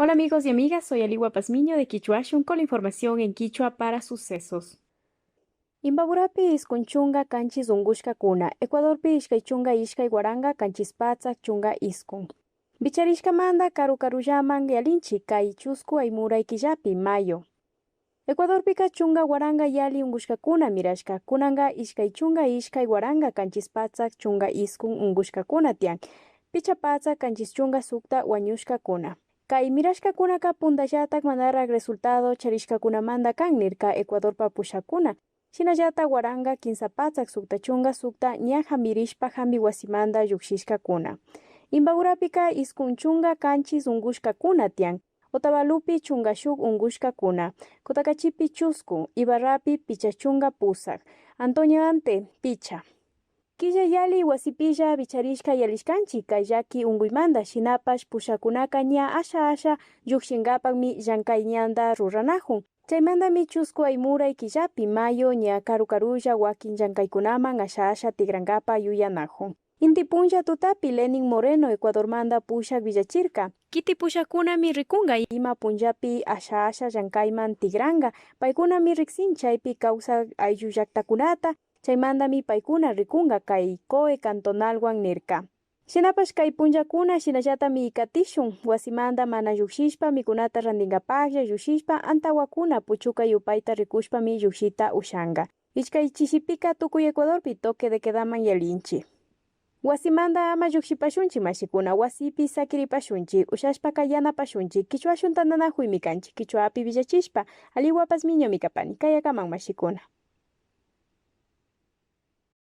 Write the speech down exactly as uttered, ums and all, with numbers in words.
Hola amigos y amigas, soy Aliwa Pazmiño de Kichwashun con la información en kichwa para Sucesos. Imbaburapi iskun chunka kanchis unkushkakuna, Ecuadorpi ishkay chunka ishkay waranka kanchis patsak chunka iskun. Vicharishkamanta karu karullaman yalinchi kay chusku aymuray killapi, mayo. Ecuadorpika chunka waranka yali unkushkakuna mirashka, kunanka ishkay chunka ishkay waranka kanchis patsak chunka iskun unkushkakuna tiyan, picha patsak kanchis chunka sukta wañushkakuna. Kay mirashkakunaka puntallatak manarak resultado charishkakunamanta kan nirka Ecuadorpa pushakuna. Shinallata waranka kinsa patsak sukta chunka sukta ña hampirishpa hampi wasimanta llukshishkakuna. Imbaburapika iskun chunka kanchis unkushkakuna tiyan. Otavalopi chunka shuk unkushkakuna, Cotacachipi chusku, Ibarrapi picha chunka pusak, Antonio Ante picha. Killa yali wasipilla vicharishka yalishkanchi kay llaki unkuymanta, shinapash pushakunaka ña asha asha llukshinkapakmi llankay ñanta ruranakun. Chaymantami chusku aymuray killapi, mayo, ña karu karulla wakin llankaykunaman asha asha tikrankapak yuyanakun. Inti punlla tutapi Lenin Moreno Ecuadormanta pushak willachirka. Kiti pushakkunami rikunka ima punllapi asha asha llankayman tikranka. Paykunami riksin chaypi kawsak ayllu llaktakunata. Chaymantami paykuna rikunka kay COE cantonalwan nirka. Shinapash kay punllakuna shinallatami katishun, wasimanta mana llukshishpa, mikunata rantinkapaklla llukshishpa, antawakuna puchuka yupayta rikushpami llukshita ushanka. Ishkay chishipika tukuy Ecuadorpi toque de quedaman yalinchi. Wasimanta ama llukshipashunchi mashikuna, wasipi sakiripashunchi, ushashpaka yanapashunchi, kichwashun tantanakuymi kanchi, kichwapi willachishpa, Aliwa Pazmiñomi kapani, kayakaman mashikuna.